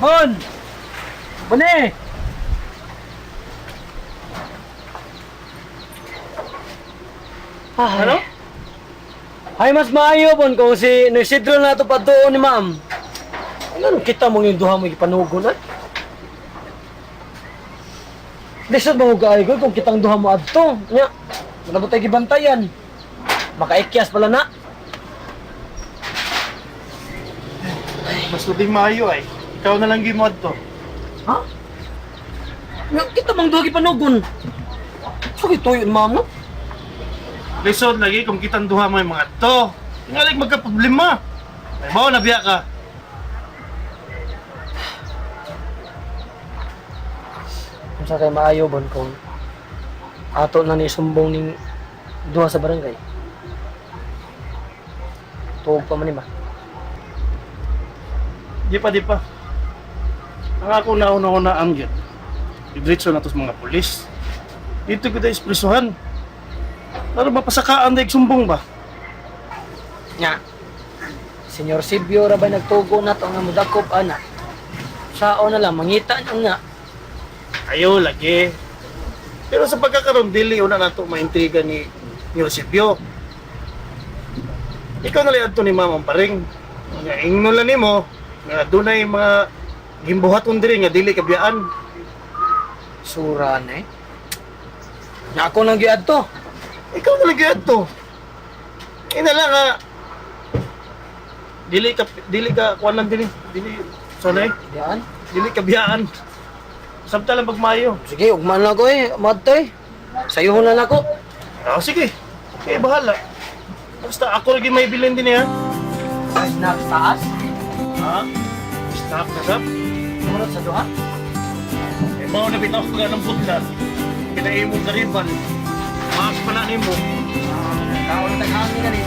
Bon! Bone! Ay. Ano? Ay, mas maayo bon kung si Isidro na ito pa doon ni ma'am. Ano kita mong yung duha mo ipanugon ay? Lisod mo gaay ko kung kitang duha mo adto. Nya, wala ba tayo gibantayan? Makaikyas pala na. Mas labing maayo ay. Ikaw na lang gimod to. Ha? Nya, kita mong duha gipanugon. Sige, tuyo ni ma'am no? Lisod lagi kung kitang duha mo yung mga to. Tingalig magka-problema. May mao na biya ka. Kung sa kay maayo bon kung ato na ni sumbong ning duha sa barangay. Tuog pa man ni ba? Di pa, di pa. Ang ako nauna-una ang gyud. Idritso na to sa mga pulis. Dito ko tayo espresohan. Pero mapasakaan na sumbong ba? Nya. Senyor Sibyo ra bay nagtugo na to nga modakop ana. Sao na lang mangita na nga. Ayo lagi. Pero sa pagkakaroon, dili una nato maintriga ni Eusebio. Ikaw na lang adto ni Mamang Paring. Nga ingnon lang nimo nga dunay mga gimbuhaton diri nga dili kabiyaan. Sura na eh. Nya ako nang giadto. Ikaw na lang adto. Ina lang nga dili ka kuan lang dili dili sorry Diyan. dili kabiyaan. Sabta lang pagmayo. Sige, ugman lang ko eh. Madto eh. Sayo na lang ako. Ah, sige. Okay, bahala. Basta ako lagi may bilin din eh, ha. Ay, snack taas. Ha? Stop na sab. Murot sa duha. Eh, mao na bitaw ka ng putlan. Kinaimong kariban. Maas pa na nimo. Tao na taghangin na rin.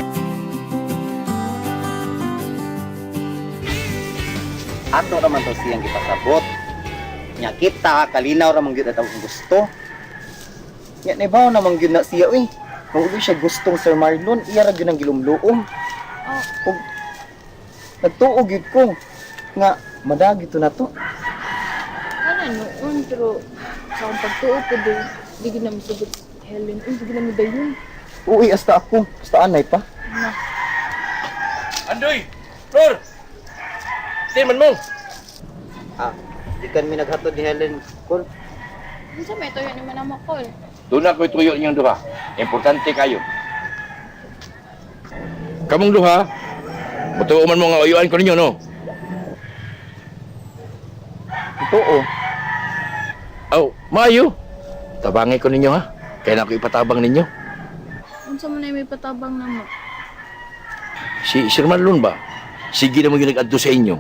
Ato raman to siyang gipasabot. Nya kita kalinaw ra man gyud at ang gusto. Nya nibaw naman gyud na siya uy. Mao siya gustong Sir Marlon, iya ra gyud ang gilumluom. Ug nagtuo gyud ko nga madagi to na to. Ano noon, pero sa akong pagtuo po do, di gid na masugot si Helen. Uy, di gid na dayon. Uy, asta ako, asta anay pa. Na. Andoy! Flor! Di man mo! Ah, di kan mi naghatod ni Helen kol. Unsa may tuyo ni Manama Col? Doon ako ituyo niyong duha. Importante kayo. Kamong duha, mutuo man mo nga uyuan ko ninyo, no? Tuo. Aw, maayo. Tabangi ko ninyo, ha? Kaya na ako ipatabang ninyo. Unsa man ay may patabang namo? Si Sir Marlon ba? Sige na mo yung nag-adto sa inyo.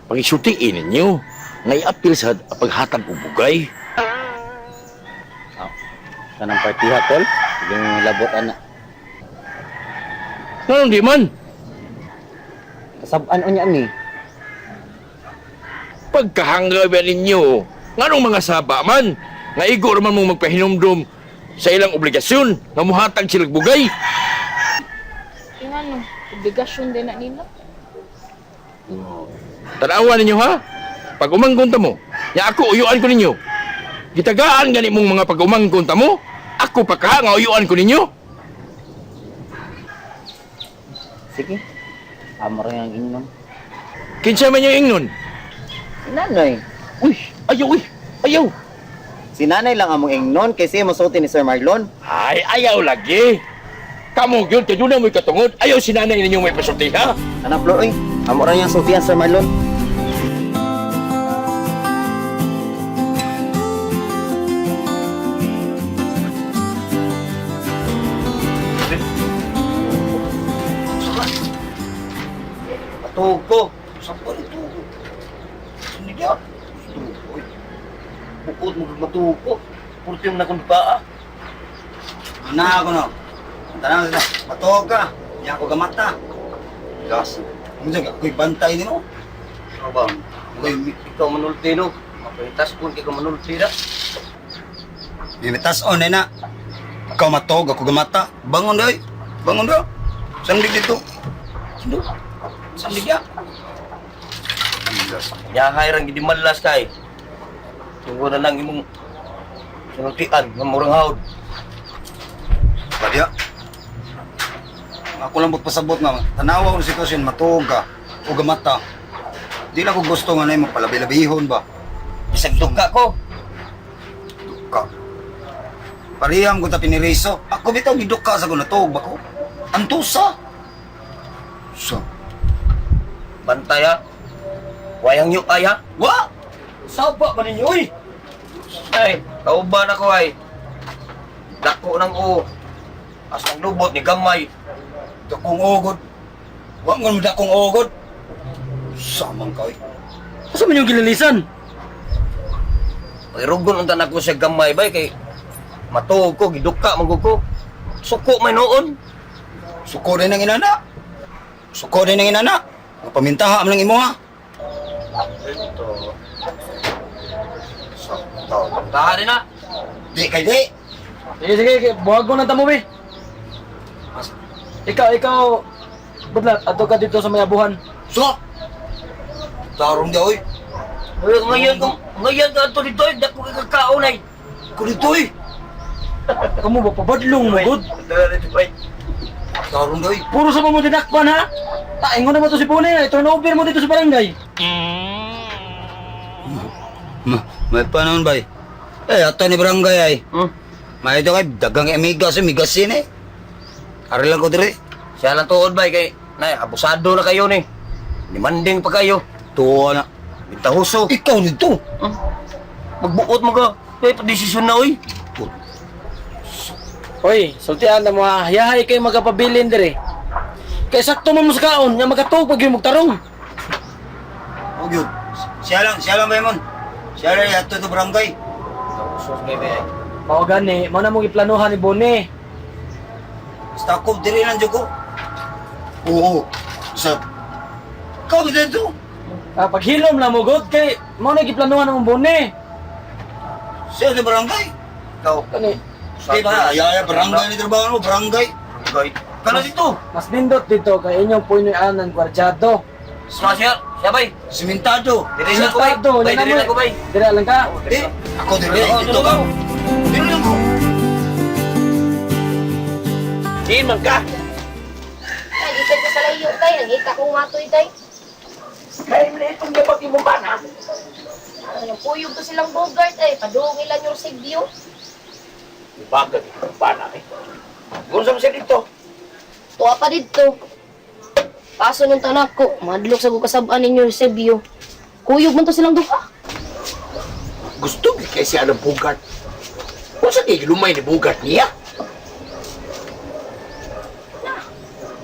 Pagisutiin ninyo, nga i-appeal sa paghatag og bugay. Kanang partiha kol. Sige labot ana. Nganong di man? Kasab-an unya ni. Pagkahangga ba ninyo? Nganong mga saba man? Nga igo man mong magpahinumdum sa ilang obligasyon nga muhatag silag bugay. Yung ano, obligasyon din na nila. Tanawa ninyo ha? Pag umanggon ta mo, nya ako uyuan ko ninyo. Gitagaan gani mong mga pag-umanggon ta mo, ako pa ka nga uyuan ko ninyo. Sige. Amo ra yang ingnon. Kinsa man yung ingnon? Si nanay. Uy, ayaw uy, ayaw. Si nanay lang among ingnon kay siya mosulti ni Sir Marlon. Ay, ayaw lagi. Kamo gyud kay doon mo'y katungod. Ayaw si nanay ninyo may pasulti ha. Ana Flor oy, amo ra niyang sultian Sir Marlon. Matuog ko. Sa pa ito. Sinigya. Tukoy. Bukod mo matuog ko. Purti yung nakong paa. Na ako no. Tanang sila, matuog ka. Niya ako gamata. Gas. Ano ka? Ako'y bantay nino. Ano ba? Ako'y ikaw manulti no. Mapalitas ko kay ka manulti na. Limitas on na. Ikaw matuog, ako gamata. Bangon doy. Bangon doy. Sandig dito. Sandig. Sandig ya. Yahay rang gidi malas kay. Tungod na lang imong sunutian nga murang hawd. Badya. Ako lang magpasabot nga tanawa ang sitwasyon matuog ka o gamata. Di lang ko gusto nga na yung magpalabi-labihon ba. Bisag duka ko. Duka. Pareham ko ta piniriso. Ako bitaw giduka sa ko natuog ba ko. Antusa. So, Bantay ha. Wayang yuk ay ha. wa! Saba ba ninyo, uy? Ay, kauban ako ay. Dako ng o. Asang lubot ni gamay. Dakong ogod. Wa ngon mo dakong ogod. Samang ka oy. Asa man yung gililisan? Pagirugon unta nako siya gamay bay kay matuog ko giduka man gud ko. Suko may noon. Suko din ang inana. Suko din ang inana. Mapamintaha man ang imo ha. Ito. Tahan din na. Di kay di. Sige, sige, sige. Buhag ko ng tamo, be. Ikaw, Budlat, ato ka dito sa may abuhan. So. Tarong di oy. Uy, ngayon kung ngayon ka ato dito ay dako kay kakaon ay. Ko dito oy. Kamu ba, pabadlong mo, good? Tarong di oy. Puro sa mo dinakpan, ha? Taingon na mo to si Pune, turn over mo dito sa barangay. May panahon bay. Eh ato ni barangay ay. Hmm. May ito kay dagang amiga sa migasin eh. Ari lang ko dire. Siya lang tuod bay kay nay abusado na kayo ni. Demanding pa kayo. Tuwa na. Bintahuso. Ikaw nito. Hmm. Magbuot mo ka. Kay pa-desisyon na oy. Hoy, sultian na mo ha. Yahay kayo magkapabilin dire. Kay sakto man mo sa kaon, nga magkatuog pag yung magtarong. Og yun. Siya lang bay mon. Siya lang ato to barangay. Sus kay bay. Mao gani, mao na mong iplanuhan ni Bone. Basta ako dire lang jud ko. Oo. Sa Ikaw dito. Ah, paghilom lang mo god kay mao na giplanuhan ng Bone. Siya sa barangay. Ikaw. Kani, Di ba? Ay, ay, barangay ni trabaho mo, barangay. Barangay. Kana dito. mas nindot dito kay inyong punoy-anan gwardyado. Siya siya. Siya bay. Simentado. Dire lang ko bay. Simentado, Bay yan dire na lang ko bay. Dire lang ka. Eh, ako dire, Oo, dito ka. Dire lang ko. Diin man ka. Ay, gikan ko sa layo tay, nangita kong matoy tay. Kaya mo na itong gabag imong bana. Ang puyog to silang Bogart ay padung ilan yung Sigyo. Bagag imong bana eh. Kung sa siya dito? Tuwa pa didto. Paso nung tanak ko, madlok sa gukasab-an ninyo Eusebio. Kuyog man to silang duha. Gusto gyud kay siya ng Bogart. Kung sa kay lumay ni Bogart niya?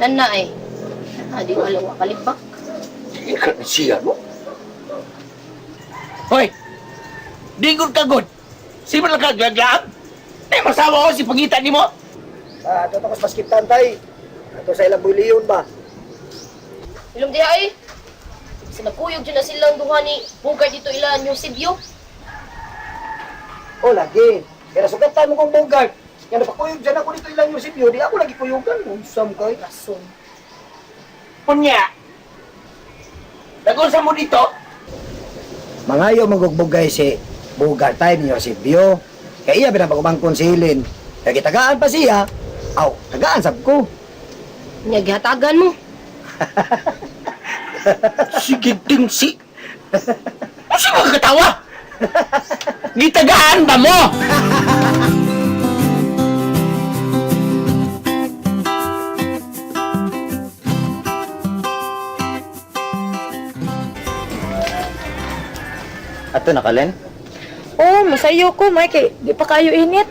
Nana eh. Ah, di ko alam wa kalibak. Diin ka ni siya, no? Hoy! Dingon ka, god! Sino lang ka glaglaab? Eh, masawa ko si pangitan ni mo! Ah, ato ko sa paskiptan tay. Ato sa ilang buliyon ba? Ilong diha eh. Sa nagkuyog dyan na silang duha ni Bogart dito ilan yung Eusebio. Oh, lagi. Kaya sugatan mo kong Bogart. Yan napakuyog dyan ako dito ilang Eusebio, di ako lagi kuyugan. Unsam kay. Rason. Punya! Nagunsa mo dito? Mangayo magugbugay si Bogart tay ni Eusebio. Kaya iya pinapagumangkon si Helen. Kaya gitagaan pa siya. Aw, tagaan sab ko. Nya gihatagan mo. Sige, tingsi! Ano siya magkatawa? Gitagaan ba mo? Ato na kalen. Oo, masayo ko, Mike. Kay, di pa kayo init.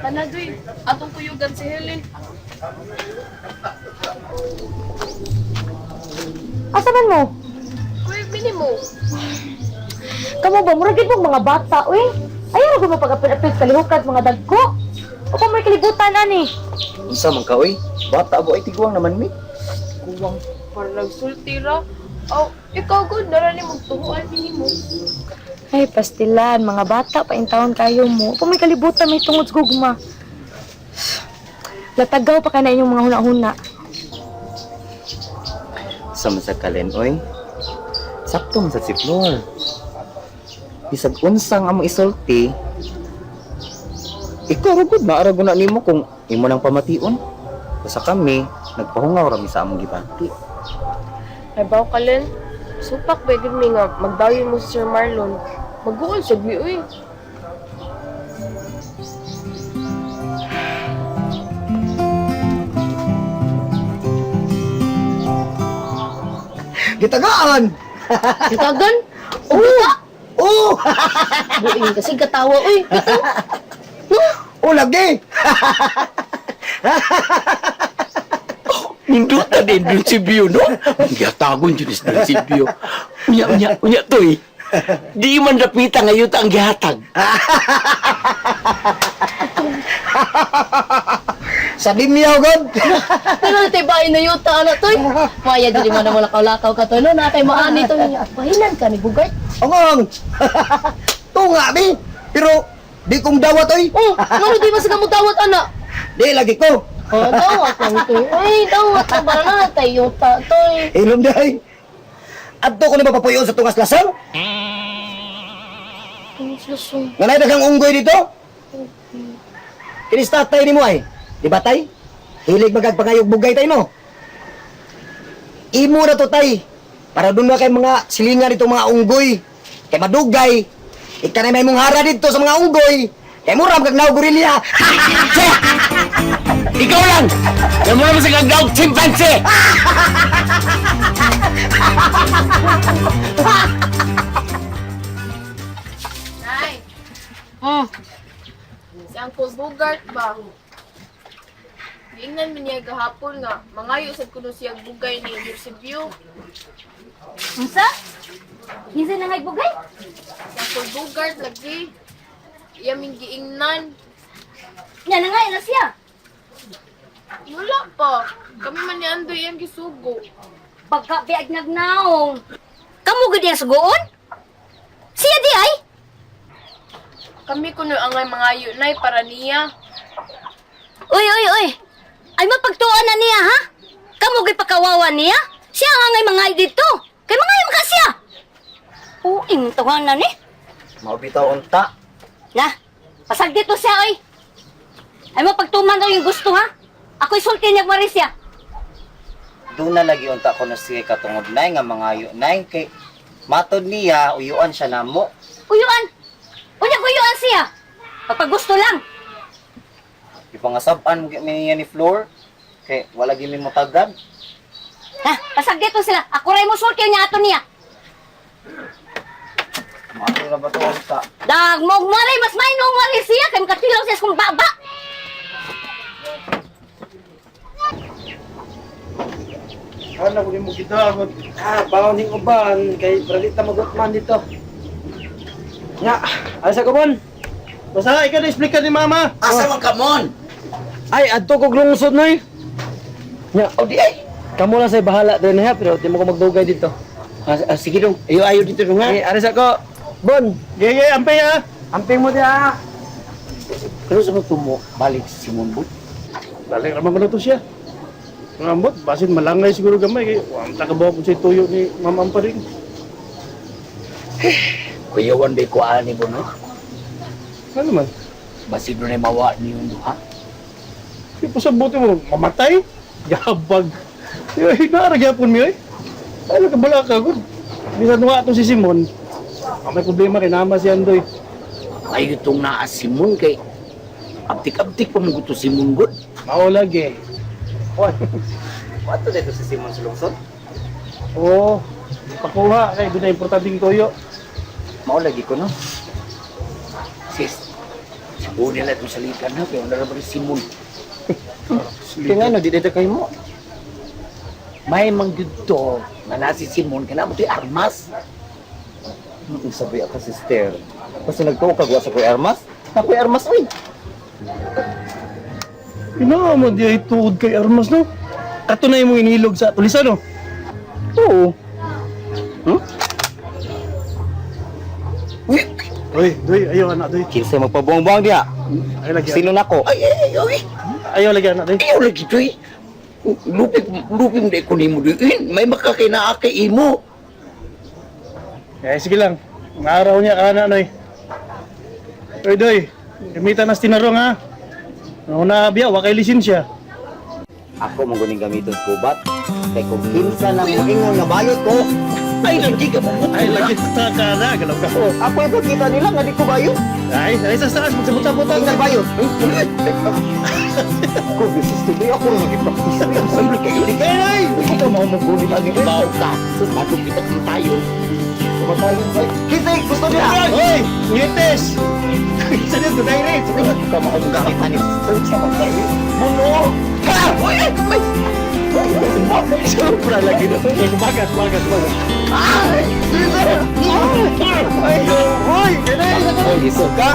Tanadoy, atong kuyugan si Helen. Asa man mo? Kuyog bini mo. Kamo ba, murag gid mong mga bata, uy. Ayaw ra mo pag-apil-apil sa lihukad mga dagko. O pa may kalibutan ani. Unsa man ka oy? Bata bo ay tiguang naman mi. Kuwang para nagsulti ra. Oh, ikaw gud nara ni magtuhuan bini mo. Ay, pastilan, mga bata pa in taon kayo mo. Pa may kalibutan may tungod sa gugma. Latagaw pa kay na inyong mga huna-huna. Sa masakalen, oy. Sakto man sa si Flor. Bisag unsang among isulti, ikaw ra gud naara gud na nimo kung imo nang pamation. Basta kami, nagpahungaw ra mi sa among gibati. Ay baw ka, Len. Supak ba gud mi nga magdayon mo si Sir Marlon. Maguol sad mi uy. Gitagaan! Gitagan? Oo! Oo! Buing kasi katawa uy. Bitaw. Oh, lagi! Ninduta din dun si Bio, no? Gihatagon dyan is dun si Bio. Unya, unya, unya to eh. Di man dapita ngayon ang gihatag. Sa dimyaw, God! Pero natay bahay na yuta ana toy. Maya dili man na lakaw-lakaw ka toy no natay maani toy. Pahilan ka ni Bugart. Ongong! Tunga, bi! Pero, di kong dawat, oy! Oh, ngano di man sa dawat ana? Di, lagi ko! Oh, dawat lang toy. Ay, dawat na para na natay yuta toy. Ilom day! Adto ko ni mapapuyon sa tungas lasang? Ang lusong. Nga na daghang unggoy dito? Kinis tatay ni mo ay. Di ba tay? Hilig magagpangayog bugay tay no? Imo na to tay. Para doon na kay mga silingan dito mga unggoy. Kay madugay. Ika na may mong hara dito sa mga unggoy. Kay mura kag naw gorilya. Che! Ikaw lang! Yan mo naman sa gagawag chimpanzee! Nay. Si Uncle Bogart ba? Giingnan mi niya gahapon nga mangayo sad kuno siya bugay ni Eusebio. Unsa? Kinsa na ngay bugay? Si Uncle Bogart lagi. Iya ming giingnan. Nya na ngay na siya. Wala pa. Kami man ni Andoy iyang gisugo. Pagka biag nagnaong. Kamu gud yang sugoon? Siya di ay? Kami kuno angay mangayo nay para niya. Uy, uy, uy. Ay mapagtuon na niya ha? Kamu gud pakawawa niya? Siya ang angay mangay dito. Kay mangayo man ka siya. Uing tawanan ni. Maubitaw unta. Na, pasag dito siya oy. Ay mapagtuman daw yung gusto ha? Ako'y sulti niya Marisia. Doon na lagi unta ko na siya katungod nay nga mangayo nay kay matod niya uyuan siya namo. Uyuan. Unya uyuan siya. Pagpagusto lang. Ipangasab-an mo gyud mi niya ni Flor kay wala gyud mi motagad. Ha, pasag dito sila. Ako ray mo sulti niya ato niya. Maato ra ba to unta? Dagmog maray mas mainong maray siya kay makatilaw siya sa kong baba. Ano ko mo kita? Ah, bawon ning uban kay Bralita magutman dito. Nya, asa ko bon? Basta ikaw na explain ni mama. Asa man ka mon? Ay, adto kog lungsod noy. Nya, O di ay. kamo lang say bahala dre na ha, pero di mo ko magdugay dito. Ah, ah, sige dong, ayo ayo dito dong ha. Eh, ari sa ko. Bon, Gege, ampay ha. amping mo diha. Pero sa tumo, balik si Simon Bud. Balik raman ko na to siya. Ngambot, basin malangay siguro gamay kay wa man ta ko sa tuyo ni Ma'am Amparing. Kuyawan ba ko ani mo no? Ano man? Basin doon ay mawa niyo duha. Di pa sa buti mo, mamatay? Gabag. Ay, naara gyapon mi oy. Ay, kabala ka gud. Bisan wa to si Simon. Ang may problema kay nama si Andoy. Ay itong naa Simon kay abtik-abtik pa mo gusto Simon gud. Mao lagi. Wato dito si Simon sa lungsod. Oo. Pakuha kay doon na importanteng tuyo. Mao lagi ko no. Sis, siguro nila itong salitan ha, kaya wala naman si Simon. Kay ngano di dito kay mo? May mangyud to, nga na si Simon, kaya mo ito'y armas. Sabi ako sister. Basta nagtuo kag wa sa kuy armas. Na kuy armas oy. Ina mo di ay tuod kay Armas no. Kato na imong inilog sa tulisan no. Oo. Uy, Uy, doy, ayaw anak doy. Kinsa magpabuang-buang diha? Ayaw lagi. Sino nako? Ay, ay, ay, ay. Ayaw lagi anak doy. Ayaw lagi, Doy. Lupig, lupig mo ko nimo diin. May makakinaa kay imo. Eh, sige lang. Ang araw niya ka na, Noy. Uy, Doy. Gamitan na sa tinarong, ha? Una, biya, wakay lisensya. Ako mong guning gamiton gubat. Kay kung kinsa nang moingon nga bayot ko, Ay, lagi ka mo. Ay, lagi sa ka na. Galaw ka. ako ipakita nila nga di ko bayot. Ay, ay, sa taas. Magsabot-sabotan. Kinsa bayot? Ko bisis to ako ra nag-practice. Ay, kayo ni Ay, ay! Hindi ka mamuguli lagi. Baw ka. Bago kita tayo. Kinsa gusto niya? Uy! Ngitis! Isa niya, direct. Ka makamugakit ani. Sa magkayo. Muno! Ha! Uy, ay, ay! Sobra lagi na. Ay, kumagas, kumagas, kumagas. Ay! Ay, uy! Ganun! Oy, iso ka.